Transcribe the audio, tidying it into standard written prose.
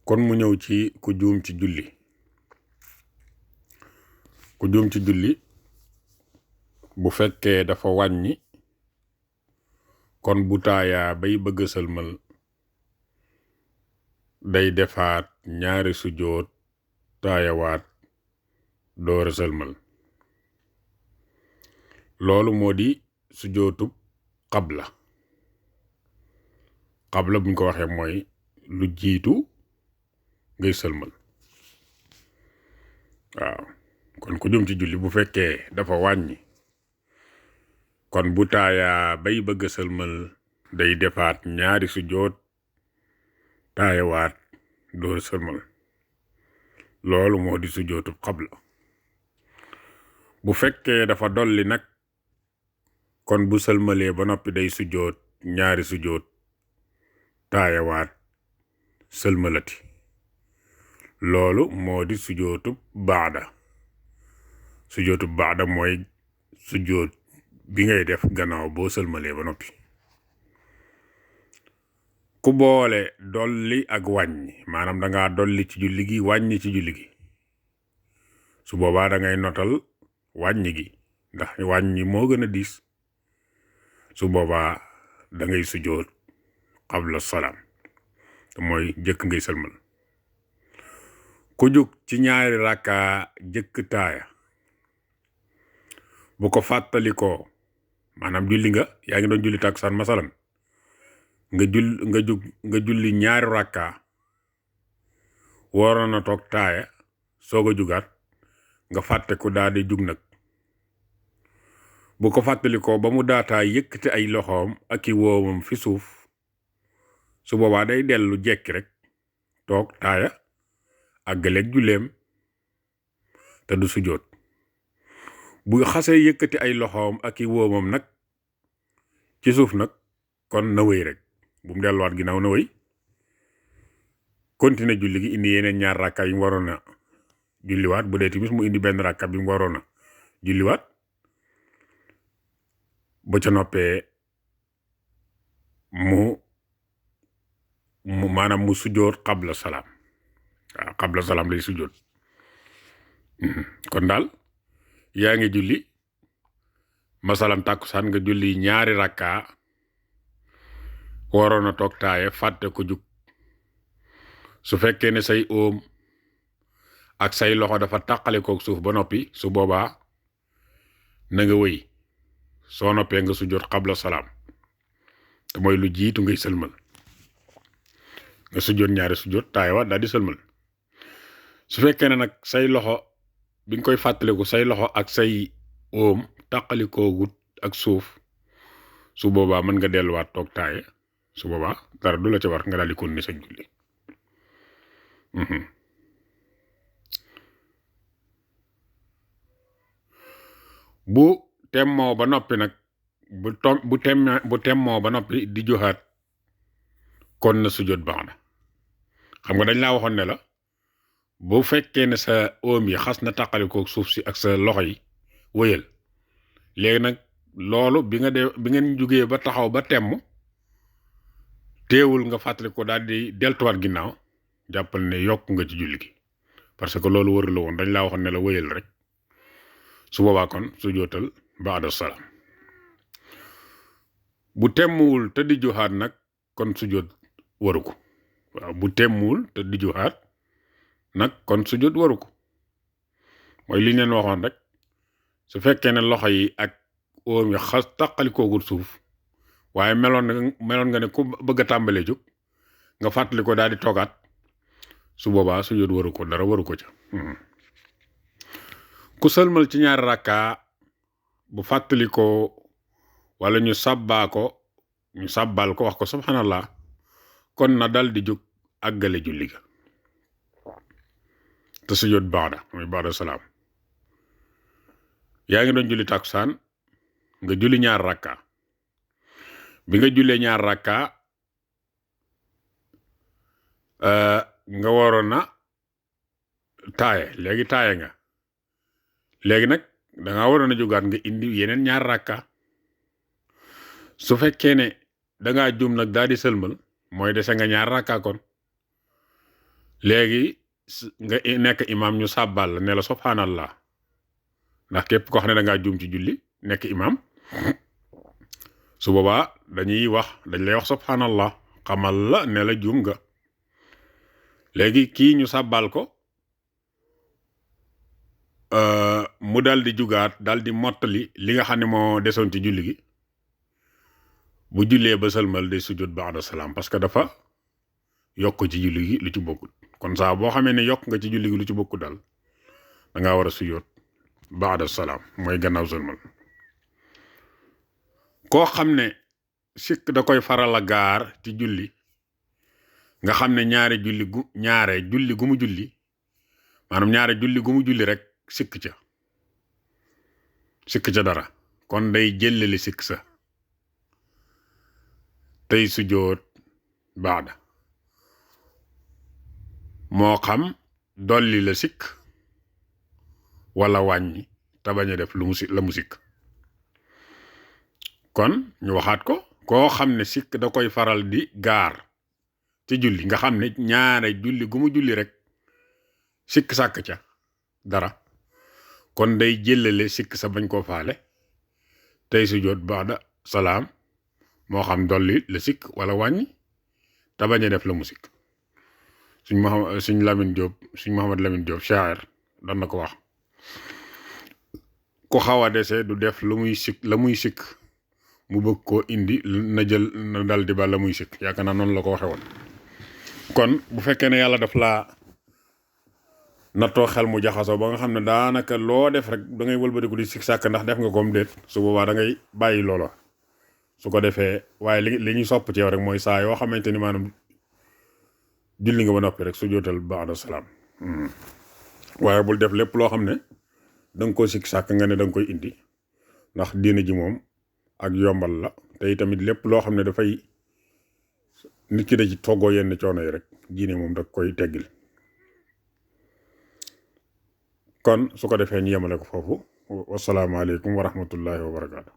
kon mu ñëw ci ku juum ci julli bu fekkee dafa wàññi kon bu taayaa bay bëgg sëlmal day defaat ñaari sujjóot taayawaat door a sëlmal loolu moo di sujjóotub xabla buñ ko waxee mooy lu jiitu ngay sëlmal waaw kon ku jum ci julli bu fekkee dafa wàññi kon bu taayaa bay bëgg sëlmal day defaat ñaari sujjóot taayawaat door sëlmal loolu moo di sujjóotub xabla bu fekkee dafa dolli nag kon bu sëlmalee ba noppi day sujjóot ñaari sujjóot taayawaat sëlmalati loolu moo di sujjóotub baada mooy sujjóot bi ngay def gannaaw boo sëlmalee ba noppi ku boole dolli ak wàññi maanaam dangaa dolli ci julli gi wàññi ci julli gi su boobaa dangay notal wàññi gi ndax wàññi moo gën a diis su boobaa dangay sujjóot qabla salaam te mooy jëkk ngay sëlmal ku jug ci ñaari rakka jëkk taaya bu ko fàttalikoo maanaam julli nga yaa ngi doon julli takkusaan masalan nga julli ñaari rakka waroon na toog taaya soog a jugaat nga fàtte ko daal di jug nag bu ko fàttalikoo ba mu daataa yëkkati ay loxoom ak i woomam fi suuf su boobaa day dellu jekki rek toog taaya àggaleeg julleem te du sujjóot bu xasee yëkkati ay loxoom ak i woomam nag ci suuf nag kon na wéy rek bu mu delluwaat ginnaaw na wéy continuer julli gi indi yeneen ñaar rakka yi mu waroon a julliwaat bu dee timis mu indi benn rakka bi mu waroon a julliwaat ba ca noppee mu maanaam mu sujjóot qabla salaam waaw qabla salaam lay sujjóot kon daal yaa ngi julli masalam tàkkusaan nga julli ñaari rakka waroon a toog taaye fàtte ko jug su fekkee ne say óom ak say loxo dafa tàqale kook suuf ba noppi su boobaa na nga wëy soo noppee nga sujjóot qabla salaam te mooy lu jiitu ngay sëlmal nga sujjóot ñaari sujjóot taayawaat daal di sëlmal su fekkee ne nag say loxo bi nga koy fàttaliku say loxo ak say óom tàqalikoogut ak suuf su boobaa mën nga delluwaat toog taaye su boobaa dara du la ca war nga daal di continuer sa julli bu temmoo ba noppi nag bu temmoo ba noppi di joxaat kon na sujjóot baax na xam nga dañ laa waxoon ne la bu fekkee ne sa óom yi xas na tàqalikoo suuf si ak sa loxo yi wëyal léegi nag loolu bi ngeen jugee ba taxaw ba temm teewul nga fàttali ko daal di deltuwaat ginnaaw jàppal ne yokk nga ci julli gi parce que loolu wër la woon dañ laa waxoon ne la wëyal rek su boobaa kon sujjóotal ba'da salaam bu temmuwul te di joxaat nag kon sujjóot waru ko waaw bu temmuwul te di joxaat nag kon sujjóot waru ko mooy li leen waxoon rek su fekkee ne loxo yi ak óom yi xas tàqalikoogul suuf waaye meloon nga ne ku bëgg a tàmbalee jóg nga fàttali ko daal di toogaat su boobaa sujjóot waru ko dara waru ko ca ku sëlmal ci ñaari rakka bu fàttali ko wala ñu sàbbal ko wax ko subhanallah kon na dal di jóg àggale julli ga te sujjóot baada mooy baada salaam yaa ngi doon julli takkusaan nga julli ñaar rakka bi nga jullee ñaar rakka nga waroon na taaye léegi taaye nga léegi nag danga waroon a jógaat nga indi yeneen ñaar rakka su fekkee ne dangaa juum nag daal di sëlmal mooy dese nga ñaar rakka kon léegi nga nekk imam ñu sàbbal la ne la subhanallah ndax képp ko xam ne da ngaa juum ci julli nekk imam su boobaa dañ lay wax subhanallah xamal la ne la juum nga léegi kii ñu sàbbal ko mu dal di jugaat dal di mottali li nga xam ne moo desoon ci julli gi bu jullee ba sëlmal day sujjóot ba'da salaam parce que dafa yokk ci julli gi lu ci bokkut kon saa boo xamee ne yokk nga ci julli gi lu ci bokkut daal da ngaa war a sujjóot ba'da salaam mooy gannaaw sëlmal koo xam ne sikk da koy faral a gaar ci julli nga xam ne ñaare julli gu mu julli maanaam ñaare julli gu mu julli rek sikk ca dara kon day jëllali sikk sa tey sujjóot baada moo xam dolli la sikk wala wàññi te bañ a def la mu sikk kon ñu waxaat ko koo xam ne sikk da koy faral di gaar ci julli nga xam ne ñaare julli gu mu julli rek sikk sàkk ca dara kon day jëlale sikk sa bañ koo faale tey sujjóot baada salaam moo xam dolli la sikk wala wàññi te bañ a def la mu sikk suñ Muhammad Lamine Diop shaa'ir doon na ko wax ku xaw a dese du def la muy sikk mu bëgg koo indi na dal di ba la muy sikk yaakaar naa noonu la ko waxe woon kon bu fekkee ne yàlla daf laa nattoo xel mu jaxasoo ba nga xam ne daanaka loo def rek da ngay wëlbatiku di sikk sàkk ndax def nga koom déet su boobaa da ngay bàyyi loola su ko defee waaye li ñuy sopp ci yow rek mooy saa yoo xamante ni maanaam julli nga ba noppi rek su jootal ba'da salaam waaye bul def lépp loo xam ne da nga koo sikk sàkk nga ne da nga koy indi ndax diine ji moom ak yombal la te tamit lépp loo xam ne dafay nit ki da ci toggoo yenn coono yi rek diine moom da koy teggil kon su ko defee ñu yemale ko foofu wasalaamaaleykum wa rahmatullahi wa barakaatu